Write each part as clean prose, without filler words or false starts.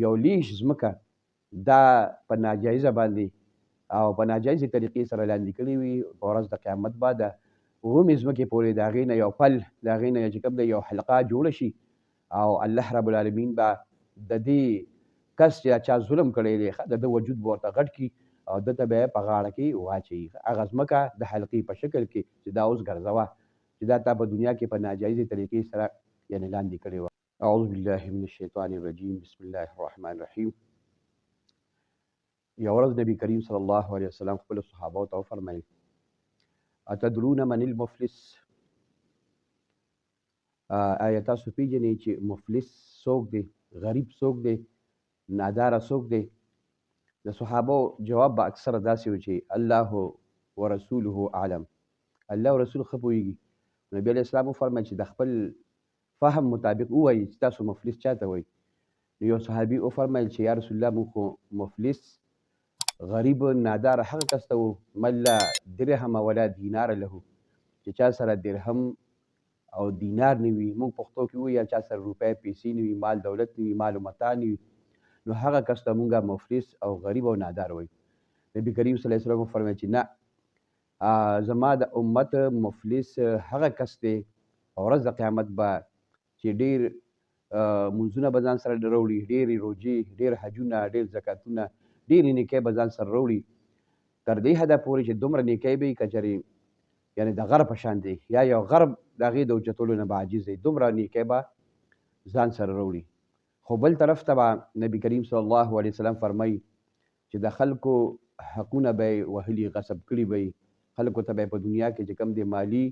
یو لیش ځمکه دا په ناجایزه باندې او په ناجایزې طریقې سره لاندې کړې وي، په ورځ د قیامت به د اوومې ځمکې پورې د هغې نه یو پل، د هغې نه چې کوم دی یو حلقه جوړه شي، او الله رب العالمین به د دې کس چې چا ظلم کړی دی، د ده وجود به ورته غټ کړي او ده ته به یې په غاړه کې واچوي هغه ځمکه د حلقې په شکل کې چې دا اوس ګرځوه چې دا تا په دنیا کې په ناجایزې طریقې سره یعنې لاندې کړې وه. اعوذ بالله من الشیطان الرجیم، بسم الله الرحمن الرحیم. یو ورځ نبی کریم صلی الله علیه وسلم خپلو صحابو ته وفرمایل: اتدرون من المفلس؟ آیا تاسو پیژنئ چې مفلس څوک دی، غریب څوک دی، ناداره څوک دی؟ د صحابو جواب به اکثره داسې و چې الله ورسوله اعلم، الله او رسول ښه پوهېږي. نبی علیه السلام وفرمایل چې د خپل فهم مطابق ووایي چې تاسو مفلس چاته وایي. نو یو صحابي وفرمایل چې یا رسول الله، موږ خو مفلس غریب نادار هغه کس ته وو من لا درهم ولا دینار له، چې چا سره درهم او دینار نه وي، موږ پښتو کې وایو یا چا سره روپۍ پیسې نه وي، مال دولت نه وي، مال و متاع نه وي، نو هغه کس ته موږ مفلس او غریب او نادار وایو. نبی کریم صلی الله علیه وسلم وفرمایل چې نه، زما د امت مفلس هغه کس دی په ورځ د قیامت به چې ډېر مونځونه به ځان سره راوړي، ډېرې روژې، ډېر حجونه، ډېر زکاتونه، ډېرې نیکۍ به ځان سره راوړي، تر دې حده پورې چې دومره نیکۍ به یې که چېرې یعنې د غر په شان دی یا یو غر د هغې د اوچتولو نه به عاجز دی، دومره نیکۍ به ځان سره راوړي. خو بل طرف ته به نبی کریم صلی الله علیه وسلم فرمایي چې د خلکو حقونه به یې وهلي، غصب کړي به یې، خلکو ته به یې په دنیا کې چې کوم دی مالي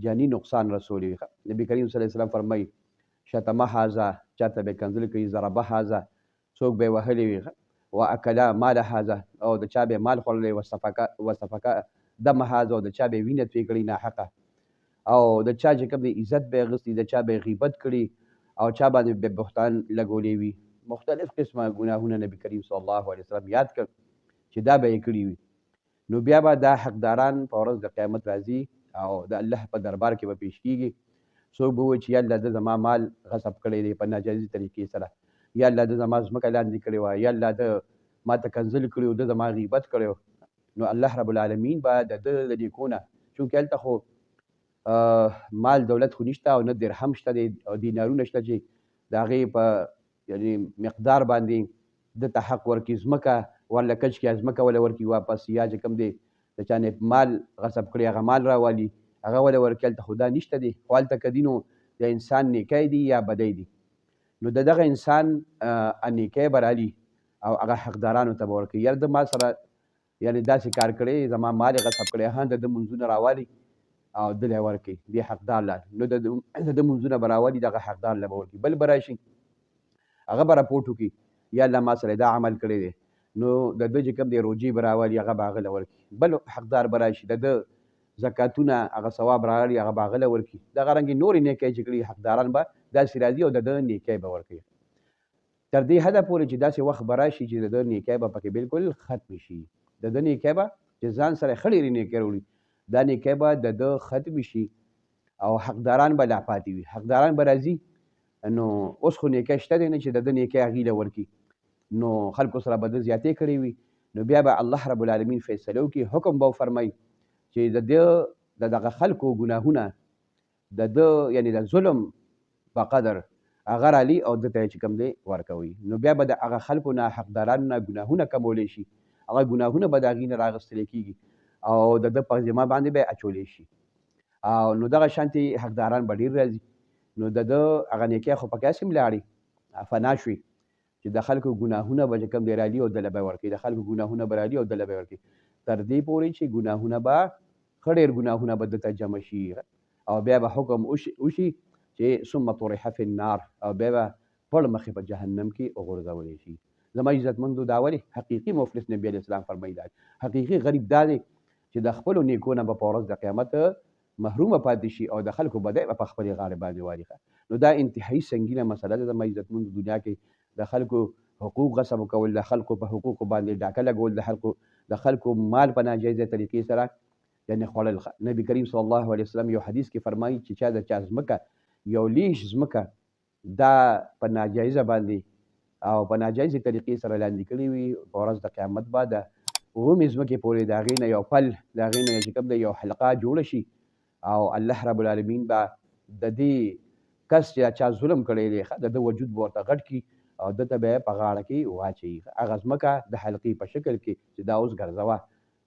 جاني نقصان رسولی وي. نبی کریم صلی الله علیه وسلم فرمایي شتمه هذا، چاته به یې کنځل کوي، ضربه هذا، څوک به یې وهلی وي، و اکله مال هذا، او د چا به یې مال خوړلی، وسفکه دم هذا، او د چا به یې وینه توی کړې ناحقه، او د چا چې کوم دی عزت به یې اخیستی، د چا به یې غیبت کړي، او چا باندې به بهتان لګولی وي. مختلف قسمه ګناهونه نبی کریم صلی الله علیه وسلم یاد کړ چې دا به یې کړي وي. نو بیا به دا حقداران په ورځ د قیامت راځي او د الله په دربار کې به پیش کیږي. څوک به ووایي چې یا الله ده زما مال غصب کړی دی په ناجایزې طریقې سره، یا الله ده زما ځمکه لاندې کړې وه، یا الله ده ما ته کنځل کړي وو، ده زما غیبت کړی و. نو الله رب العالمین به د ده د نیکو نه، چونکې هلته خو مال دولت خو نشته او نه درهم شته دی او دینارونه شته چې د هغې په یعنې مقدار باندې ده ته حق ورکړي، ځمکه ورله کچ کړي، ځمکه وله ورکړي واپس، یا چې کوم دی د چا نه مال غصب کړي هغه مال راوالي هغه وله ورکړي، هلته خو دا نشته دی. خو هلته که دي نو د انسان نیکی دی یا بدی دی، نو د دغه انسان نیکی به رالي او هغه حقدارانو ته به ورکوي. یاره ده ما سره یعنې داسې کار کړی، زما مال یې غصب کړی، ها د ده مونځونه راوالي او ده له یې ورکړي دې حقدار له، نو د ده مونځونه به راوالي دغه حقدار له به ورکړي. بل به راشي هغه به رپورټ وکړي، یا الله ما سره دا عمل کړی دی، نو د ده چې کوم دی روژې به راوالي هغه به هغه له ورکړي. بل حقدار به راشي د ده زکاتونه هغه ثواب راغلي هغه به هغه له ورکړي. دغه رنګې نورې نیکۍ چې کړي حقداران به داسې راځي او د ده نیکۍ به ورکوي، تر دې حده پورې چې داسې وخت به راشي چې د ده نیکۍ به پکې بالکل ختمې شي. د ده نیکۍ به چې ځان سره ښه ډېرې نیکۍ راوړي، دا نیکۍ به د ده ختمې شي او حقداران به لا پاتې وي. حقداران به راځي، نو اوس خو نیکۍ شته دی نه چې د ده نیکۍ هغوی له ورکړي، نو خلکو سره به ده زیاتې کړې وي. نو بیا به الله رب العالمین فیصله وکړي، حکم به وفرمایي چې د ده د دغه خلکو ګناهونه د ده یعنې د ظلم په قدر هغه رالي او ده ته یې چې کوم دی ورکوي. نو بیا به د هغه خلکو نه حقدارانو نه ګناهونه کمولی شي، هغه ګناهونه به د هغوی نه راغستلی کېږي او د ده په ذمه باندې به یې اچولی شي. او نو دغه شانتې حقداران به ډېر راځي، نو د ده هغه نیکۍ خو پکې هسې هم لاړې فنا شوې چې د خلکو ګناهونه به چې کوم دی رالي او ده له به یې ورکوي، د خلکو ګناهونه به رالي او ده له به یې ورکوي، تر دې پورې چې ګناهونه به ښه ډېر ګناهونه به ده ته جمع شي او بیا به حکم وشي چې ثم طرح فی النار، او بیا به پړ مخې په جهنم کې وغورځولی شي. زما عزتمندو، دا ولې حقیقي مفلس نبی علیه السلام فرمایي دا حقیقي غریب دا دی چې د خپلو نیکو نه به په ورځ د قیامت محرومه پاتې شي او د خلکو بدۍ به په خپلې غاړې باندې والي. نو دا انتهایي سنګینه مسله ده زما عزتمندو. دنیا کې د خلکو حقوق غصب کول، د خلکو په حقوقو باندې ډاکه لګول، د خلکو مال په ناجایزه طریقې سره یعنې خوړل. نبی کریم صلی الله علیه وسلم یو حدیث کې فرمایي چې چا د چا ځمکه یو لیش ځمکه دا په ناجایزه باندې او په ناجایزې طریقې سره لاندې کړي وي، په ورځ د قیامت به د اوومې ځمکې پورې د هغې نه یو پل، د هغې نه چې کوم دی یو حلقه جوړه شي، او الله رب العالمین به د دې کس چې چا ظلم کړی دی، د ده وجود به ورته غټ کړي او ده ته به یې په غاړه کې واچوي هغه ځمکه د حلقې په شکل کې چې دا اوس ګرځوه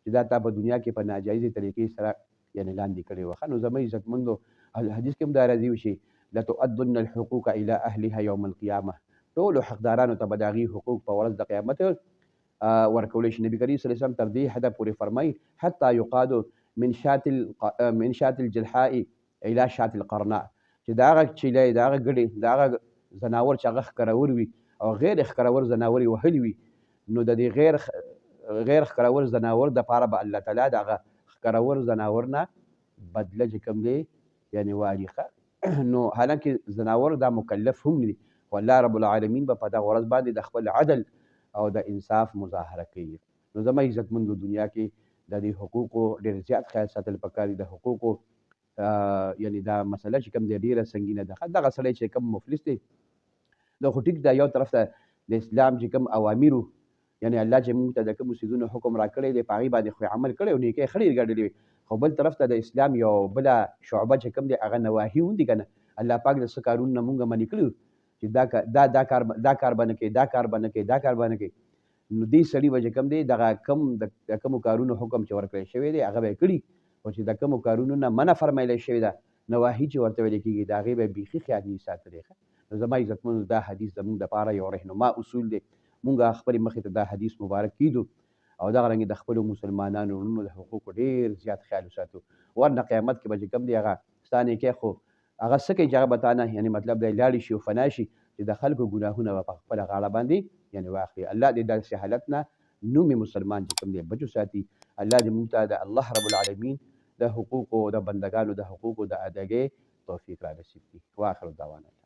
چې دا تا په دنیا کې په ناجایزې طریقې سره یعنی لاندې کړې وه. نو زما عزتمندو، حدیث کې هم دا راځي چې لتؤدن الحقوق الى اهلها یوم القیامه، ټولو حقدارانو ته به د هغوی حقوق په ورځ د قیامت ورکولی شي. نبی کریم صلی الله علیه وسلم تر دې حده پورې فرمایي حتی یقاد من شات الجلحاء الى شات القرناء، چې د هغه چیلی، د هغه ګډې، د هغه ځناور چې هغه ښکرور وي او غیر ښکرور ځناور یې وهلي وي، نو د دې غیر ښکرور ځناور دپاره به الله تعالی د هغه ښکرور ځناور نه بدله چې کوم دی یعنې والي. ښه، نو حالانکه ځناور دا مکلف هم نه دي، خو الله رب العالمین به په دغه ورځ باندې د خپل عدل او د انصاف مظاهره کوي. نو زما عزتمندو، دنیا کې د دې حقوقو ډېر زیات خیال ساتل پکار دي. د حقوقو یعنی دا مسله چې کوم دی ډېره سنګینه ده. دغه سړی چې کوم مفلس دی دا خو ټیک ده، یو طرف ته د اسلام چې کوم اوامرو، یعنی الله چې موږ ته د کومو څیزونو حکم راکړی دی په هغې باندې خو یې عمل کړی او نیکۍ ښه ډېرې ګټلې وي، خو بل طرف ته د اسلام یو بله شعبه چې کوم دی هغه نواهي هم دي که نه. الله پاک د څه کارونو نه مونږ منع کړي چې دا دا کار دا کار به نه کوي، دا کار به نه کوي، دا کار به نه کوي. نو دې سړي به چې کوم دی دغه کوم د کومو کارونو حکم چې ورکړی شوی دی هغه به یې کړي، خو چې د کومو کارونو نه منع فرمایلی شوې ده، نواهي چې ورته ویل کېږي، د هغې به یې بیخي خیال نه وي ساتلی. ښه، نو زما عزتمندو، دا حدیث زموږ دپاره یو رهنما اصول دی. مونږ خپلې مخې ته دا حدیث مبارک کیدو او دغه رنګ د خپلو مسلمانانو وروڼو د حقوقو ډېر زیات خیال وساتو، ورنه قیامت کې به چې کوم دی هغه ستا نیکی خو هغه څه کوي چې هغه به تا نه یعنې مطلب دی لاړې شي او فنا شي، چې د خلکو ګناهونه به په خپله غاړه باندې یعنې واخلي. الله دې داسې حالت نه نومې مسلمان چې کوم دی بچ وساتي. الله دې مونږ ته د الله رب العالمین د حقوقو د بندګانو د حقوقو د اداګۍ توفیق را نصیب کړي. واخر دعوانا.